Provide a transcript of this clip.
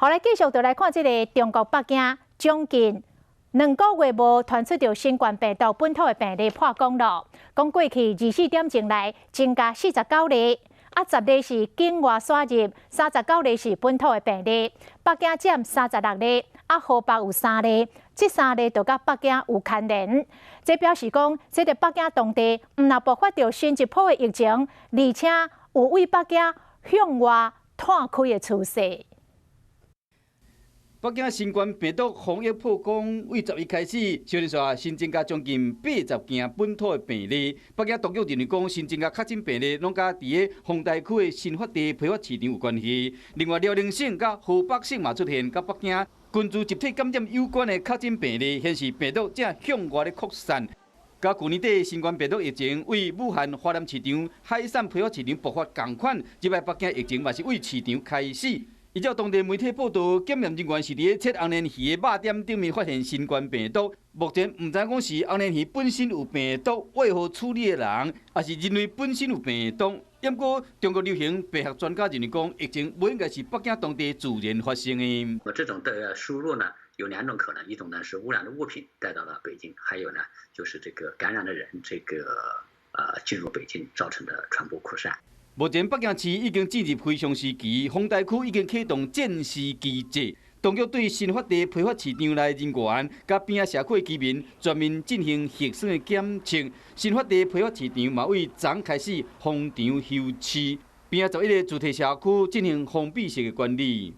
好，來繼續就來看這个中國北京，將近2個月無傳出著新冠病毒本土的病例破紀錄，講過去24點鐘內增加49例，啊10例是境外輸入，39例是本土的病例。北京佔36例，啊河北有三例，這三例都佮北京有牽連。這表示講，這个北京當地毋但爆發著新一波的疫情，而且有對北京向外湠開的趨勢。北京新冠病毒防疫破功，對11開始，小連續新增加將近80件本土的病例。北京當局認為講，新增加確診病例攏佮佇个豐台區的新發地批發市場有關係。另外，遼寧省佮河北省嘛出現佮北京群聚集體感染有關的確診病例，顯示病毒正向外咧擴散。佮舊年底新冠病毒疫情對武漢華南市場、海產批發市場爆發仝款，這擺北京疫情嘛是對市場開始。依照當地媒體報導，檢驗人員是佇咧切紅鯰魚的肉店頂面發現新冠病毒。目前毋知講是紅鯰魚本身有病毒，餵予處理的人，抑是認為本身有病毒。毋過中國流行病學專家認為講，疫情無應該是北京當地自然發生的。這種的輸入呢，有兩種可能，一種呢是污染的物品帶到了北京，還有呢就是這個感染的人這個進入北京造成的傳播擴散。目前北京市已經進入非常時期，豐台區已經啟動戰時機制，當局對新發地批發市場內人員佮邊仔社區居民全面進行核酸的檢測。新發地批發市場嘛，對昨開始封場休市，邊仔11個主題社區進行封閉式的管理。